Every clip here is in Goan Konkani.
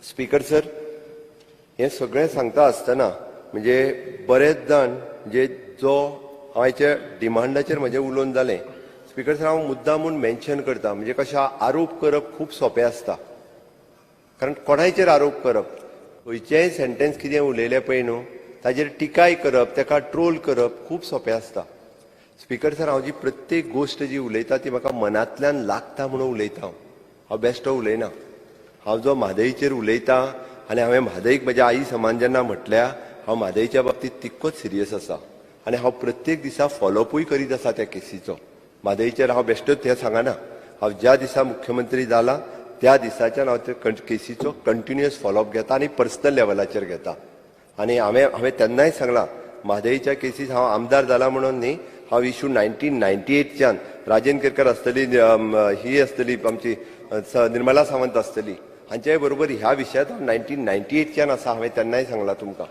स्पीकर सर, हें सगळें सांगता आसतना म्हणजे बरेच जाण म्हणजे जो हांव डिमांडाचेर म्हजें उलोवन जालें. स्पीकर सर, हांव मुद्दाम म्हूण मेन्शन करता, म्हणजे कशें आरोप करप खूब सोंपें आसता, कारण कोणायचेर आरोप करप, खंयचेंय सेंटेन्स कितें उलयलें पळय न्हू ताजेर टिकाय करप, ताका ट्रोल करप खूब सोंपें आसता. स्पीकर सर, हांव जी प्रत्येक गोश्ट जी उलयता ती म्हाका मनांतल्यान लागता म्हणून उलयता. हांव बेश्टो उलयना. हांव जो म्हादईचेर उलयता आनी हांवें म्हादईक म्हज्या आई समान जेन्ना म्हटल्या, हांव म्हादईच्या बाबतींत तितकोच सिरियस आसा आनी हांव प्रत्येक दिसा फॉलोअपूय करीत आसा त्या केसीचो. म्हादईचेर हांव बेश्टोच हें सांगना. हांव ज्या दिसा मुख्यमंत्री जाला त्या दिसाच्यान हांव ते केसीचो कंटिन्युअस फॉलोअप घेता आनी पर्सनल लेवलाचेर घेता. आनी हांवें तेन्नाय सांगलां, म्हादईच्या केसीस हांव आमदार जाला म्हणून न्ही, हांव इशू 1998च्यान राजेंद्र केरकर आसतली, ही आसतली आमची निर्मला सावंत आसतली, हांच्याय बरोबर ह्या विशयांत हांव 1998च्यान आसा, हांवें तेन्नाय सांगलां तुमकां.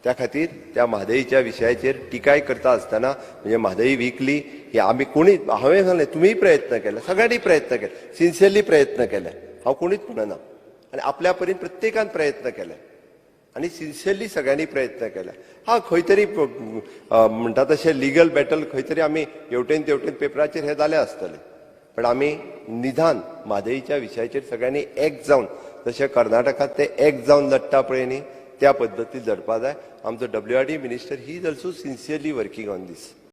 त्या खातीर त्या म्हादईच्या विशयाचेर टिकाय करता आसतना म्हणजे म्हादई विकली ही आमी कोणी, हांवें सांगलें तुमीय प्रयत्न केले, सगळ्यांनी प्रयत्न केले, सिन्सियरली प्रयत्न केले, हांव कोणीच म्हणना, आनी आपल्या परीन प्रत्येकान प्रयत्न केले आनी सिन्सियरली सगळ्यांनी प्रयत्न केले. हा, खंय तरी म्हणटा तशें लिगल बॅटल खंय तरी आमी हेवटेन तेवटेन पेपराचेर हे जाले आसतले, पण आमी निदान म्हादईच्या विशयाचेर सगळ्यांनी एक जावन, जशें कर्नाटकांत ते एक जावन लडटा पळय न्ही, त्या पद्दतीन लडपा जाय. आमचो WRD minister he is also sincerely working on this.